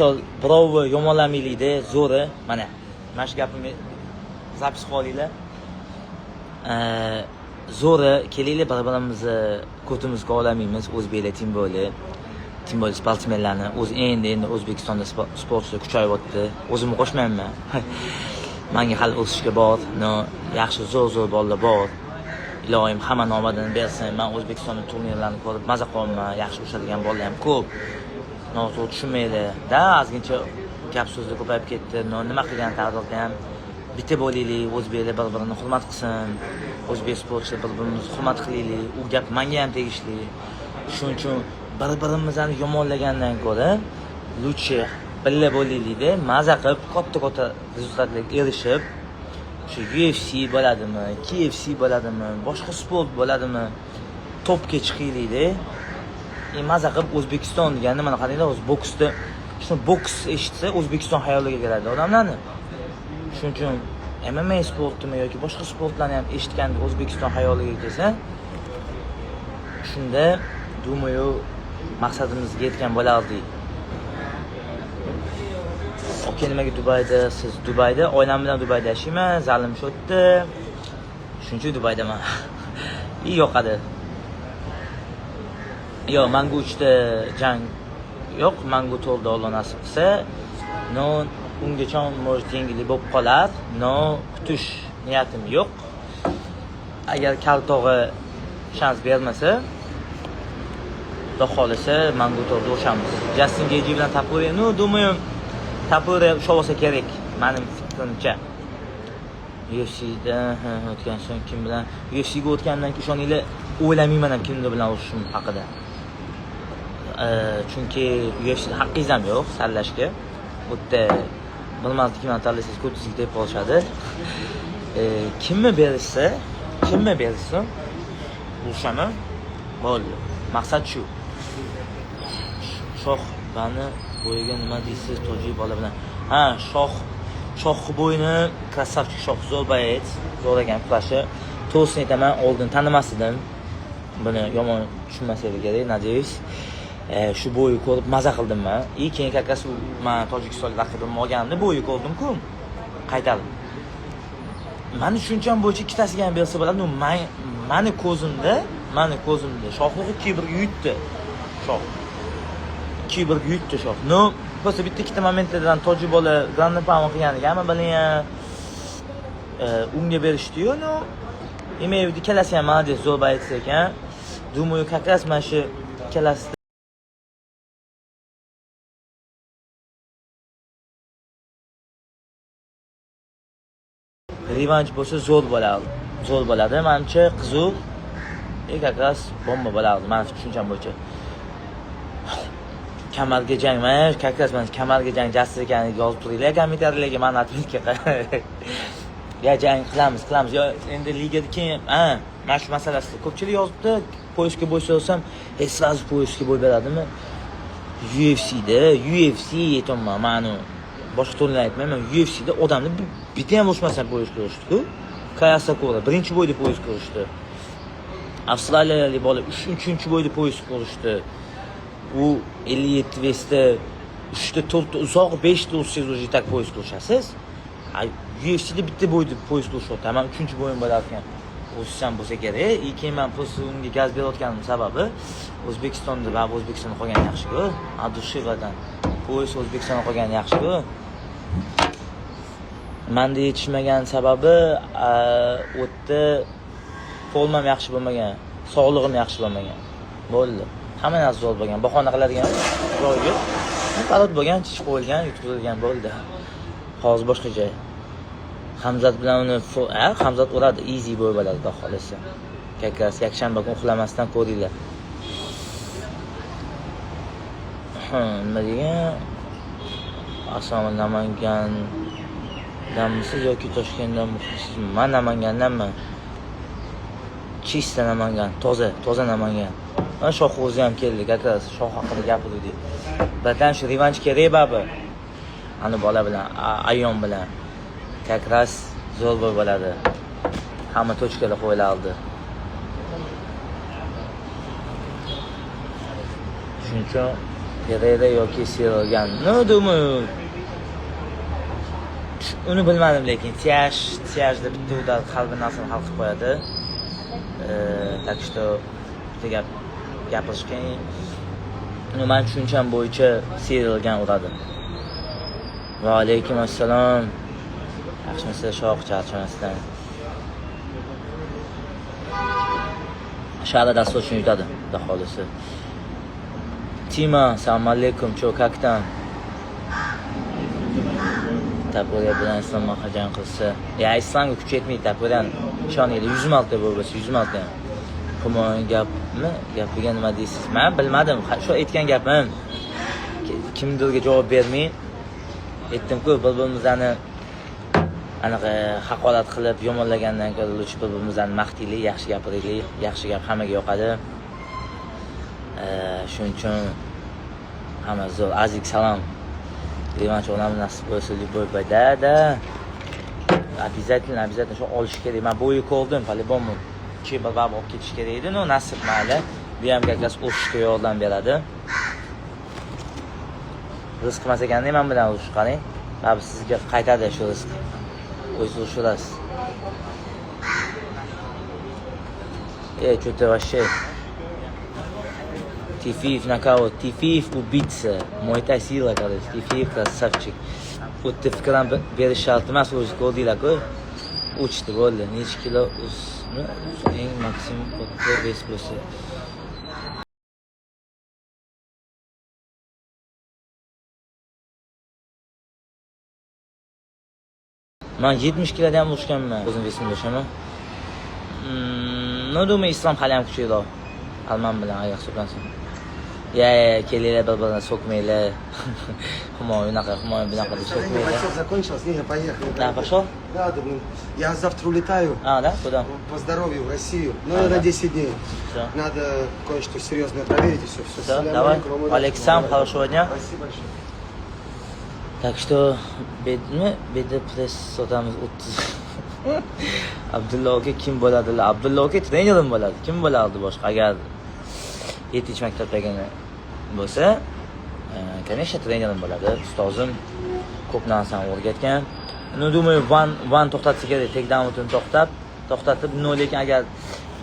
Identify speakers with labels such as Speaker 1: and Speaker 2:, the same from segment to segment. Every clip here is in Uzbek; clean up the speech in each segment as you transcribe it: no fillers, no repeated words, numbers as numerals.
Speaker 1: Misol, birovni yomonlamaylikda, zo'ri. Mana shu gapimni запись qilib olinglar. Zo'ri kelinglar, bir-birimizni ko'timizga olamaymiz, o'zbeklar, тем более. Тем более sportsmenlarni o'zi endi O'zbekistonda sportchilar kuchayyapti. O'zimni qo'shmayman. Manga hali o'sishga bor, но yaxshi zo'r-zo'r bolalar bor. Iloyim hammani omadini bersin. Men O'zbekistonda turnirlarni ko'rib maza qilyapman. Yaxshi ushadigan bolalar ham ko'p. Noto'g'ri tushunmaydi. Da, ozgincha gap so'zlar ko'payib ketdi. Но nima qilgan taqdirda ham bitta bo'laylik, o'zbeklar bir-birini hurmat qilsin. O'zbek sportchilar bir-birimizni hurmat qilaylik. U gap menga ham tegishli. Shuning uchun bir-birimizni yomonlagandan ko'ra лучше birga bo'laylikda, maza qilib katta-katta результат larga erishib, shu UFC bo'ladimi, KFC bo'ladimi, boshqa sport bo'ladimi, topga chiqaylikda. Maza qilib O'zbekiston deganda mana qaranglar, o'zi boksda, shu boks eshitsa O'zbekiston xayoliga keladi odamlarni. Shuning uchun MMA sportimi yoki boshqa sportlarni ham eshitganda O'zbekiston xayoliga kelsa, shunda думаю, maqsadimizga yetgan bo'lardik. Aka, nimaga Dubayda? Siz Dubayda, oilam bilan Dubayda yashayman, zalim shu yerda. Shuning uchun Dubaydaman. И yoqadi. Yo'q, mangu 3 ta jang yo'q, mangu 4da Alloh nasib qilsa. Но ungacha может yengillik bo'lib qolar, но kutish niyatim yo'q. Agar Kaltog'i shans bermasa, Xudo xohlasa mangu 4da urushamiz. Justin Gaethje bilan Topuria, ну, думаю, Topuria ushlab olsa kerak, mening fikrimcha. UFCda o'tgan so'ng kim bilan UFCga o'tgandan keyin ishoninglar, o'ylamayman ham kimdir bilan urushishim haqida. Chunki UFCda haqqingiz ham yo'q saralashga. U yerda bilmasdi kimni tanlasangiz ko'tingizga tegib qolishadi. Kimni berishsa, kimni berishsin, urushaman. Bo'ldi. Maqsad shu. Shoh bani bo'yiga nima deysiz tojik bola bilan? Ha, Shoh bo'yini красавчик Shoh, zo'r боец, zo'r ekan kurashi. To'g'risini aytaman, oldin tanimas edim. Buni yomon tushunmasanglar kerak, надеюсь. Shu бой ni ko'rib maza qildim man. И keyin как раз man tojikistonlik raqibimni olganimda бой ni ko'rdim-ku. Qaytarib. Mani tushuncham bo'yicha ikkitasiga ham bersa bo'ladi. Mani ko'zimda Shohruh 2-1 ga yutdi. Shoh. 2-1 ga yutdi Shoh. Но, просто bitta ikkita momentlardan tojik bola ground pound qilganiga hamma bilan unga berishdi-yu, но, имею в виду, ikkalasi ham молодец, zo'r боец ekan. Думаю, как раз mana shu ikkalasida revansh bo'lsa zo'r bo'lardi. Zo'r bo'ladi. Menimcha qiziq и как раз bomba bo'lardi, mani tushuncham bo'yicha. Kamarga jang, mana как раз mana kamarga jang Jasur ekanini yozib turinglar kommentariyalarga, mani отметка Ya jang qilamiz, qilamiz. Yo endi ligada keyin, ha, mana shu masalasida ko'pchilik yozibdi, пояс ga бой so'rasam, "Hey, сразу пояс ga бой beradimi?" UFCda, UFC aytyapman, mani boshqa turnirlarni aytmayman. UFCda odamni bitta ham urishmasdan пояс ga urishdi-ku. Kai Asakura birinchi бой da пояс ga urishdi. Avstraliyalik bola 3-uchinchi бой da пояс ga urishdi. U 57 вес da 3 ta, 4 ta, uzoq 5 ta ursangiz уже так пояс ga urishasiz. UFCda bitta бой da пояс ga urishyapti. Man 3-бой im bo'lar ekan. O'sisham bo'lsa kerak. И keyin man просто unga gaz berayotganim sababi O'zbekistonda va O'zbekistonda qolgan yaxshi-ku. Abdushevadan пояс O'zbekistonda qolgan yaxshi-ku. Menda yetishmagan sababi u yerda formam yaxshi bo'lmagan, sog'lig'im yaxshi bo'lmagan. Bo'ldi. Hamma narsa zo'r bo'lgan. Bahona qiladigan joyi yo'q. Parod bo'lgan, chish qo'yilgan, yutqizilgan bo'ldi. Hozir boshqacha. Hamzat bilan uni Hamzat uradi, easy бой bo'ladi xudo xohlasa. Как раз yakshanba kun uxlamasdan ko'ringlar. Nima degan? Assalomu Namangandanmisiz yoki Toshkentdan muxlissizmi? Man Namangandanman. Чисто Namangan, toza, toza Namangan. Mana Shoh o'zi ham keldi, как раз Shoh haqida gapirdik. Братан, shu revansh kerak baribir. Ani bola bilan, Ayon bilan. Как раз zo'r бой bo'ladi. Hamma точка lar qo'yilardi. Shuning uchun Pereyra yoki Siril Gan. Ну, думаю, uni bilmadim, lekin Tiyajda bitta удар har bir narsani hal qilib qo'yadi. Так что bitta gap gapirish qiyin. Ну, mani tushuncham bo'yicha Siril Gan uradi. Va alaykum assalom. Yaxshimisiz, shoh, charchamasdan. Shara dasturchini yutadi, xudo xohlasa. Tima, assalomu alaykum, чё, как там? Tapuriya bilan Islom jang qilsa, ya Islomga kuch yetmaydi Tapuriyan. Ishoninglar, 100 marta bo'lsa, 100 marta ham. Humoyun gapmi? Gapiga nima deysiz? Men bilmadim. Shu aytgan gapim. Kimdirga javob bermay aytdim-ku, bir-birimizni anaqa haqorat qilib yomonlagandan ko'ra лучше bir-birimizni maqtaylik, yaxshi gapiraylik, yaxshi gap hammaga yoqadi. Shuning uchun hamma zo'r. Azik, salom. Revansh olamiz, nasib bo'lsa, любой бой. Да, да. Обязательно, обязательно shu olish kerak. Men бой ko'rdim, по-любому. Keyin bir olib ketish kerak edi, но nasib, mayli. Bu ham как раз o'sishga yordam beradi. Rizq emas ekanda men bilan urush, qarang. Baribir sizga qaytadi shu rizq. O'zingiz urishasiz. Что-то вообще. Тифиев нокаут. Тифиев убийца. Муайтай сила, короче. Тифиев красавчик. O'tda fikr ham berish shart emas, o'zi ko'rdinglar-ku. Uchdi, bo'ldi. Necha kilo eng maksimum katta вес bo'lsa. Man 70 kiloda ham urushganman. O'zim вес imda o'shaman. Ну, думаю, Islom hali ham kuchliroq. Alman bilan agar hisoblansa. Ya, ya, kelinglar, bir-birini so'kmanglar. Humoyun unaqa, Humoyun bunaqa deb so'kmanglar.
Speaker 2: Все закончилось, не, поехали.
Speaker 1: Да, пошел?
Speaker 2: Да, да, блин. Я завтра улетаю.
Speaker 1: А, да? Куда?
Speaker 2: По здоровью в Россию. Но
Speaker 1: А,
Speaker 2: на
Speaker 1: да?
Speaker 2: 10 дней.
Speaker 1: Всё.
Speaker 2: Надо кое-что серьезное проверить и все. Все,
Speaker 1: Всё, давай. Александр, хорошего дня.
Speaker 2: Спасибо большое.
Speaker 1: Так что nima beda press sotamiz 30. Abdulla aka kim bo'ladilar? Abdulla aka trenerim bo'ladi. Kim bo'lardi boshqa? Agar yettinchi maktabdagini bo'lsa, конечно, trenerim bo'ladi. Ustozim ko'p narsani o'rgatgan. Ну, думаю, Van to'xtatsa kerak, takedown to'xtatib, но lekin agar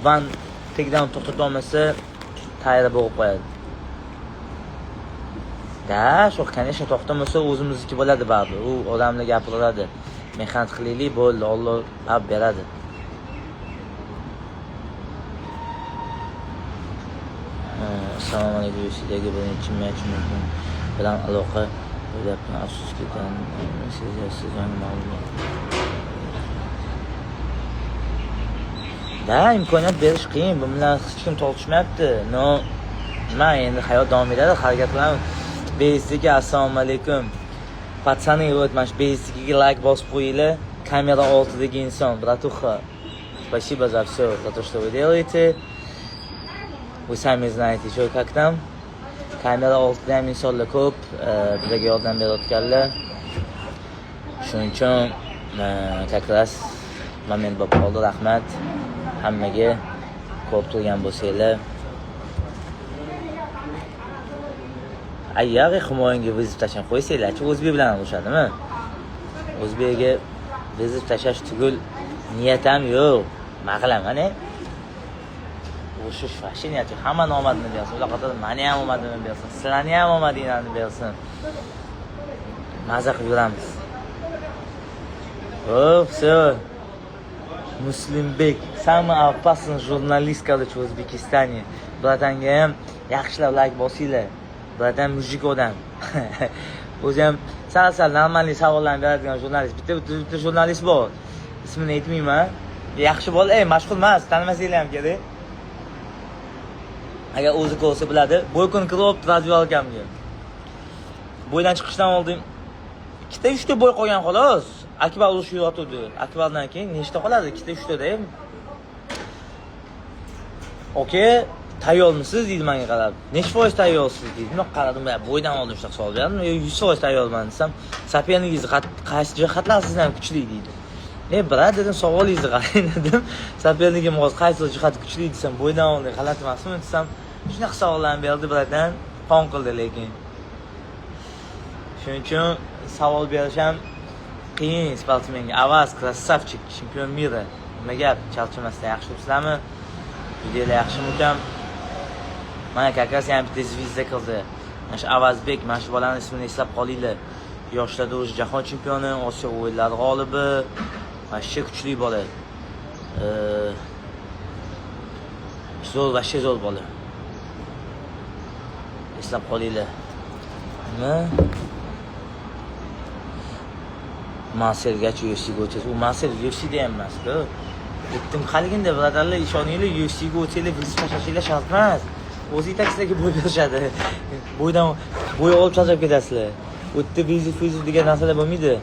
Speaker 1: Van takedown to'xtata olmasa, Tayra bo'g'ib qo'yadi. Да, shu, конечно, to'xtamasa o'zimizniki bo'ladi baribir. U odamlar gapiradi. Mehnat qilaylik, bo'ldi, Alloh ab beradi. Assalomu alaykum, UFCdagi birinchi match mumkin bilan aloqa bo'lyapman. Afsuski, sezyapsiz yangi ma'lumot. Да, imkoniyat berish qiyin. Bu bilan hech kim tortishmayapti. Но, nima, endi hayot davom etadi, harakat qilamiz. Beyzdiki, assalomu alaykum. Пацаны, вот mana shu Beyzdikiga like bosib qo'yinglar. Kamera oldidagi inson, братуха. Спасибо за все, за то, что вы делаете. Вы сами знаете, что как там. Kamera oldida ham insonlar ko'p, bizga yordam berayotganlar. Shuning uchun как раз moment bo'lib qoldi. Rahmat hammaga, ko'rib turgan bo'lsanglar. Ayyag'i Humoyunga вызов tashlab qo'ysanglarchi, o'zbek bilan urushadimi? O'zbekga вызов tashlash tugul niyat ham yo'q. Nima qilaman, e? Urushish вообще niyat yo'q. Hammani omadini bersin. Ular qatorida mani ham omadimni bersin, sizlarni ham omadinglarni bersin. Maza qilib yuramiz. Oh, все. Muslimbek, самый опасный журналист, короче, в Узбекистане. Братан ga ham yaxshilab like bosinglar. Братан мужик odam. O'zi ham sal-sal нормальный savollarni beradigan jurnalist. Bitta bitta, bitta jurnalist bor. Ismini aytmayman. Yaxshi bola, ey, mashhur emas, tanimasanglar ham kerak. Agar o'zi ko'rsa biladi. Бой kuni kirib раздевалка mga. Бой dan chiqishdan oldin ikkita, uchta бой qolgan xolos. Akbar urushib yotuvdi. Akbardan keyin nechta qoladi? Ikkita, uchtada. Aka, tayyormisiz deydi menga qarab. Necha foiz tayyorsiz deydi. Men qaradim, бой dan oldin shunaqa savol berdim. 100% tayyorman desam, соперник ingiz qaysi jihatlar sizdan kuchli deydi. E, брат, dedim, savolingizni qarang dedim. Соперник im hozir qaysi jihati kuchli desam, бой dan oldin g'alati emasmi desam, shunaqa savollarni berdi, братан. Qon qildi lekin. Shuning uchun savol berish ham qiyin sportsmenga. Avaz красавчик, чемпион мира. Nima gap? Charchamasdan yaxshimisizlarmi? Videolar yaxshimi ukam? Mana как раз yana bitta звезда qildi. Mana shu Avazbek, mana shu bolani ismini eslab qolinglar. Yoshlarda o'zi jahon chempioni, Osiyo o'yinlari g'olibi. Вообще kuchli bola. Zo'r, вообще zo'r bola. Eslab qolinglar. Nima? Marselgacha UFCga o'tasiz. U Marsel UFCda ham emas-ku. Aytdim haliginda, брат lar, ishoninglar, UFCga o'tsanglar, вызов tashlashinglar shart emas. O'zi sizlarga бой berishadi. Бой dan бой olib charchab ketasizlar. U yerda вызов вызов degan narsalar bo'lmaydi.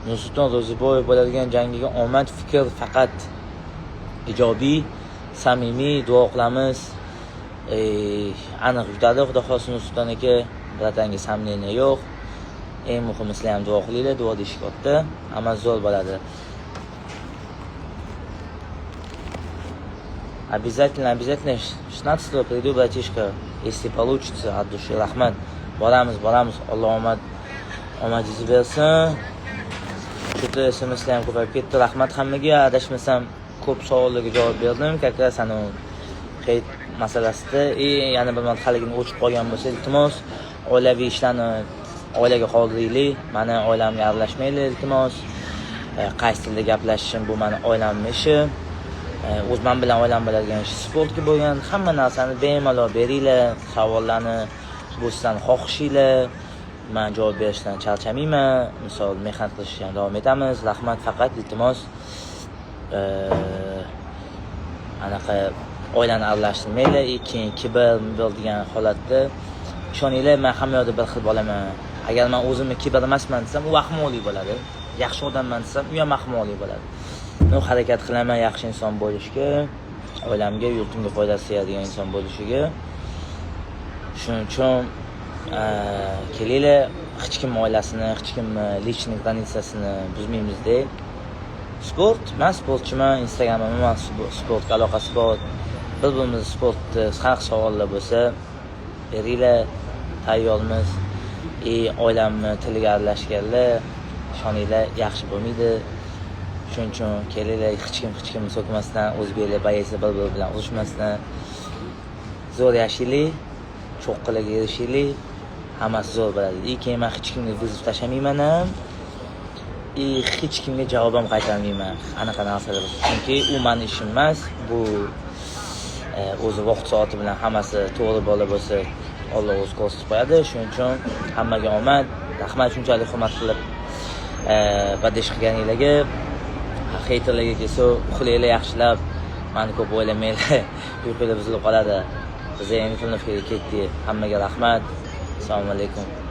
Speaker 1: Nursulton Ro'ziboyev bo'ladigan jangiga omad, fikr faqat ijobiy, samimiy duo qilamiz. Aniq yutadi, Xudo xohlasa, Nursulton aka, братан ga сомнение yo'q. Eng muhimi, sizlar ham duo qilinglar, duo deyish katta. Hamma zo'r bo'ladi. Обязательно, обязательно 16 приду, братишка, если получится, от души. Rahmat. Boramiz, boramiz. Alloh omad omadingizni bersin. Что-то SMSlar ham ko'payib ketdi. Rahmat hammaga. Adashmasam, ko'p savollarga javob berdim. Как раз anavi хейт masalasida и yana bir marta haligini o'chib qolgan bo'lsa, iltimos, oilaviy ishlarni oilaga qoldiraylik. Mani oilamga aralashmanglar, iltimos. Qaysi tilda gaplashishim bu mani oilamning ishi. O'z man bilan oilam biladigan ish sportga bo'lgan hamma narsani bemalol beringlar, savollarni bu sizlarni xohishinglar. Man javob berishdan charchamayman. Misol, mehnat qilishga ham davom etamiz. Rahmat, faqat iltimos, anaqa oilani aralashtirmanglar. Keyin kibr degan holatda ishoninglar, man hamma yoqda bir xil bo'laman. Agar man o'zimni kibr emasman desam, u ahmoqlik bo'ladi. Yaxshi odamman desam, u ham ahmoqlik bo'ladi. Но harakat qilaman yaxshi inson bo'lishga, oilamga, yurtimga foydasi tegadigan inson bo'lishiga. Shuning uchun kelinglar, hech kimni oilasini, hech kimni личный граница sini buzmaymizda. Sport, man sportchiman, Instagramim man sportga aloqasi bor. Bir-birimizni sportda har xil savollar bo'lsa, beringlar, tayyormiz. И oilamni tiliga aralashganlar, ishoninglar, yaxshi bo'lmaydi. Shuning uchun kelinglar, hech kim hech kimni so'kmasdan, o'zbeklar боец lar bir-biri bilan urushmasdan zo'r yashaylik, cho'qqilarga erishaylik, hammasi zo'r bo'ladi. И keyin man hech kimga вызов tashlamayman ham, и hech kimga javob ham qaytarmayman. Anaqa narsalar bo'lsa, chunki u mani ishim emas, bu o'zi vaqt soati bilan hammasi to'g'ri bola bo'lsa, Alloh o'zi ko'rsatib qo'yadi. Shuning uchun hammaga omad, rahmat shunchalik hurmat qilib поддержка qilganinglarga. Хейтер larga kelsa, uxlanglar yaxshilab, mani ko'p o'ylamanglar, uyqular buzilib qoladi. Biz endi тренировка ga ketdik. Hammaga rahmat. Assalomu alaykum.